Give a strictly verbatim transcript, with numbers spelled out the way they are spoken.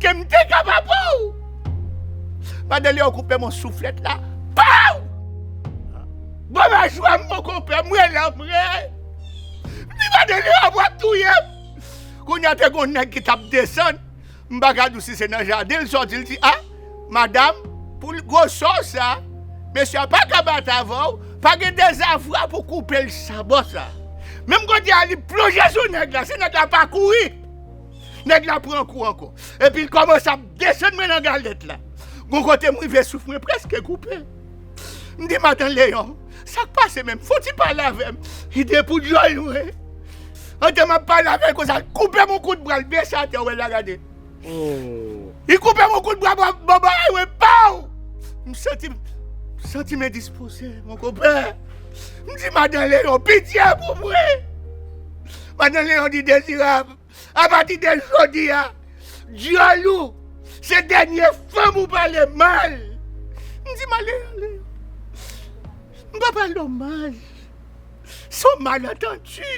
ke m te ka pa pou. Madan Leyon koupe m yon souflèt la. Paw! Bon, majwa m, mon konpè, m rele, m rele. M di, Madan Leyon, w ap touye m. Kounye a, te gon nèg ki t ap desann. M pa ka di w si se nan jaden l sòti, l di, a, madanm, pou l gwo sò sa, mesye a pa ka bat avè w, pa gen dezavwa pou koupe l sabò sa. Menm kote a, li plonje sou nèg la, si nèg la pa kouri, nèg la pran kou ankò. Epi l kòmanse ap desann mwen nan galèt la. Gon kote m rive souf mwen prèske koupe. M di, Madan Leyon, sa k pase menm? Fò w ti pale avè m. Li de pou dyòl mwen. Antan m ap pale avè l konsa, l koupe m yon kout bra, l bese atè, w wè l la gade. Li koupe m yon kout bra, bò, bò, bò, ay, wen, paw! M santi, m santi m endispoze, mon konpè. M di, Madan Leyon, pitye pou mwen. Madan Leyon di, Dezirab, apati de jodi a, dyòl ou, se dènye fanm ou pale mal. M di, Madan Leyon, m pa pale w mal. Se yon malantandi.